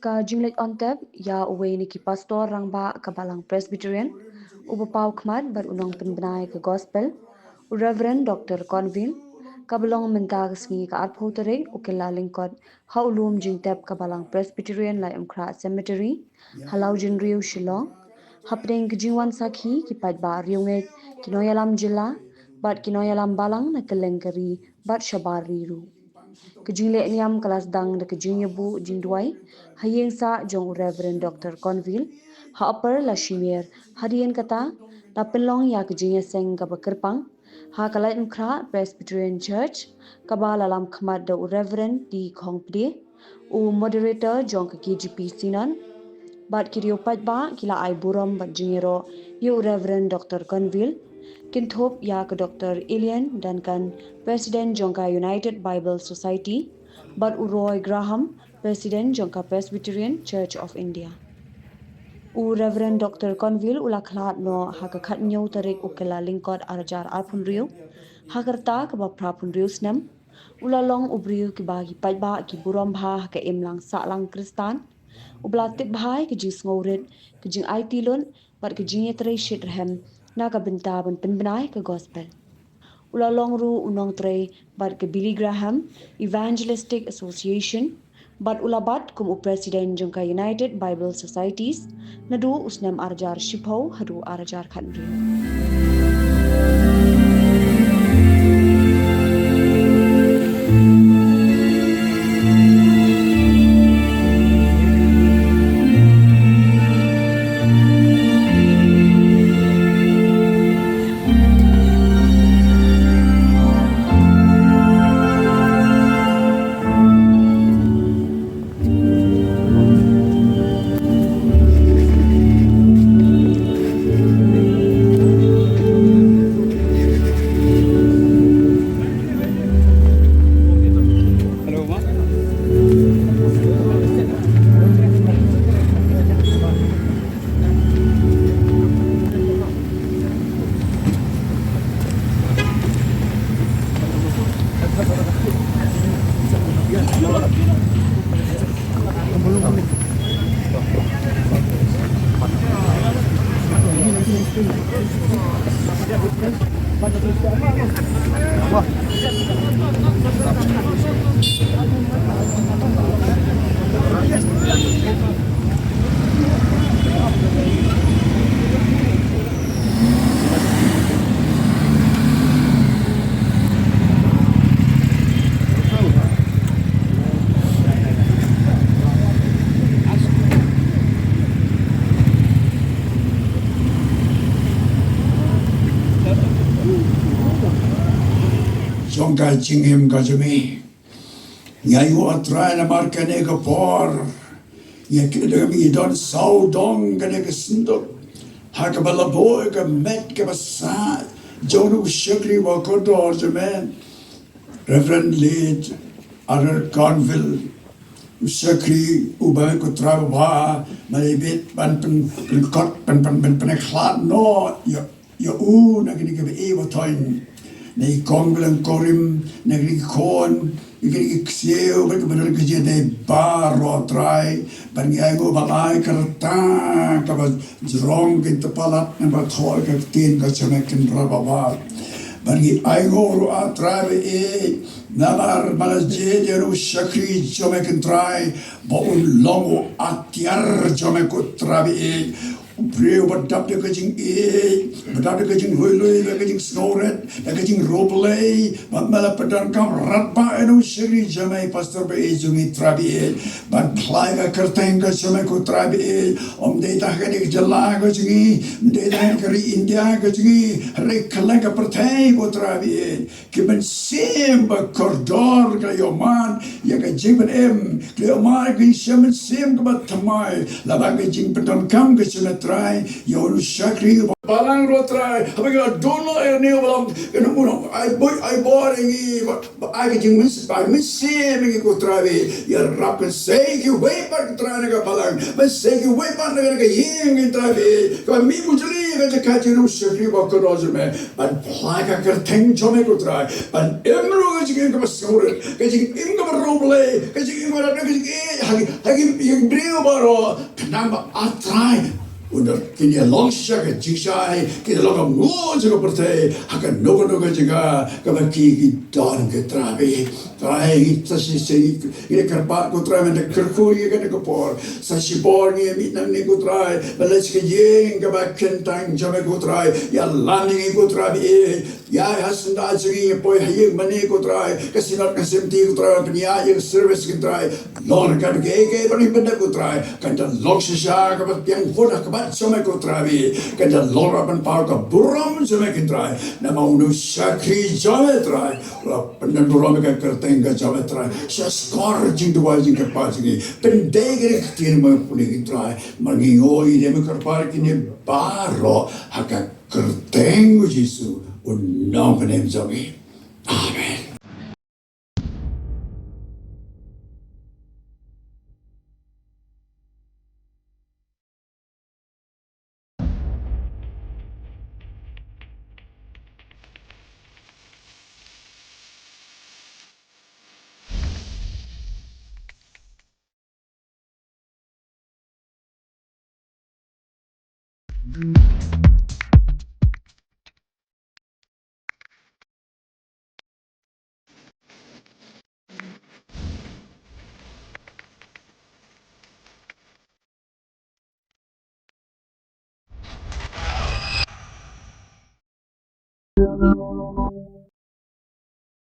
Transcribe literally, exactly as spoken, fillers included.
Ka jingleit on tep ïa uwei na ki pastor rangbah ka Balang Presbyterian, uba paw khmat bad u nongpynbna ïa ka gospel, u Reverend Doctor Conville, kaba long mynta ka sngi ka arphew tarik u Kyllalyngkot ha u lum jingtep ka Balang Presbyterian Laitumkhrah Cemetery, ha Lawjynriew Shillong, hapdeng ka jingwan sakhi ki paidbah riewngeit, ki nongïalam jylla bad ki nongïalam balang na kylleng ka ri bad shabar ri ruh. Ka jingleh niam ka la sdang da ka jingïabuh jingduwai ha ïing sah jong u Reverend Doctor Conville ha Upper Lashimer. Hadien kata, la pynlong ïa ka jingïaseng kaba kyrpang ha ka Laitumkhrah Presbyterian Church, kaba la lam khmat da u Reverend T Khongpde, u moderator jong ka K J P Synod. Bad ki riew paidbah ki la ai burom bad jingïaroh ïa u Reverend Doctor Conville, kynthup ïa ka Doctor Ilian Duncan, President jong ka United Bible Society, bad u Roy Graham, President jong ka Presbyterian Church of India. U Reverend Doctor Conville u la khlad noh ha ka khathynñiew tarik u Kyllalyngkot arhajar arphew hynriew, ha ka rta kaba phraphew hynriew snem. U la long u briew kiba ki paidbah ki burom bha ha ka imlang sahlang Khristan, uba la tip bha ïa ka jingsngewrit, ka jingaiti lut bad ka jingïatrei shitrhem na ka bynta ban pynbna ïa ka gospel. U la long ruh u nongtrei bad ka Billy Graham Evangelistic Association, bad u la bat kum u President jong ka United Bible Societies naduh u snem arhajar shiphew haduh arhajar khathynriew. Jong ka jingim ka jong me. Ngi ainguh, ah Trai, namar kane ka por. Ngi kyrpad ïa me, ngi don sawdong kane ka synduk ha kaba la buh ïa ka met kaba sah jong u shakri ba kordor jong me, Reverend Late Arthur Conville, u shakri uba ko Trai ba, ma dei bit ban pyn, pynkot, pyn, pyn, pyn, pynkhlad noh ïa ïa u na kane kaba ïeit ba thoh, na i kong ba lyngkhurim, na kane ki khun, na kane ki ksiew, bad kaba don ka jingïadei baroh, Trai. Bad ngi ainguh ba la ai ka rta kaba jrong, kin thaw palat, na ba thoh ka ktien ka jong me, Kynrad Babar. Bad ngi ainguh ruh, ah Trai ba ïeit, namar ba la jied ïa u shakri jong me, Kynrad, ba un long u atiar jong me, ko Trai ba ïeit. U briew ba dap da ka jingïeit, ba dap da ka jinglui lui, da ka jingsngewrit, da ka jingroi Blei, ba me la pyndonkam radbah ïa u shakri jong me, pastor ba ïeit jong ngi, Trai ba ïeit, ban pynlait ka kyrteng ka jong me, ko Trai ba ïeit. Ym dei tang ha kane ka jylla ka jong ngi, ym dei tang ha ka ri India ka jong ngi, hynrei kylleng ka pyrthei, ko Trai ba ïeit. Ki mynsiem ba kordor ki la ïohmad ïa ka jingpynim, ki la ïohmad ïa ka jingshem mynsiem kaba thymmai, lyngba ka jingpyndonkam ka jong me, Trai, ïa u shakri ba balang ruh, Trai, haba ki la don noh ïa une u balang, kane u nong ai bor, ai bor ïa ngi, ba, ba ai ka jingmyns, ba ai mynsiem ïa ngi, ko Trai, ïarap kynsei kiwei pat, Trai, na ka balang, mynsiem kiwei pat na ka, na ka ïing, Trai, kaba mih mujli. ka jaka jong u shakri ba kordor jong me, ban phla ka kyrteng jong me ko Trai, ban im ruh ka jingim kaba sngewrit, ka jingim kaba riewblei, ka jingim kaba dap, ka jingim ha ki, ha ki, ha ki briew baroh, khnang ba A Trai, u don, kin ïa long shisha ka jingshai, kin ïa long ka nguh jong ka pyrthei ha kano kano ka jaka kaba ki, ki don ko Trai. Trai, sa shi, shi, ngi kyrpad ko Trai, mynta kyrkhu ïa kane ka por. Sa shibor ngi mih nangne ko Trai, ba leit sha ka ïing kaba kyntang jong me ko Trai. Ïalam ïa ngi ko Trai, ba ïa, ïa ha syndah jong ngi, poi ha ïing mane ko Trai, ka synod ka symbai ko Trai, pynïaid ïa ka service ko Trai. Lor ka dei kaei ba ngi pyndep ko Trai, kan da long shisha kaba pdiang hun ha khmat jong me ko Trai. Kan da long ban paw ka burom jong me ko Trai. Namar uno u shakri jong me Trai. Pyndonkam burom ïa ka kyrteng ka jong me Trai. Sha skor jingduwai jingkyrpad jong ngi. Pyndei ïa ka ktien me pule ko Trai. Namar ngi ïohi ïa me kyrpad kine baroh ha ka kyrteng u Jisu, u nongpynim jong ngi. Amen.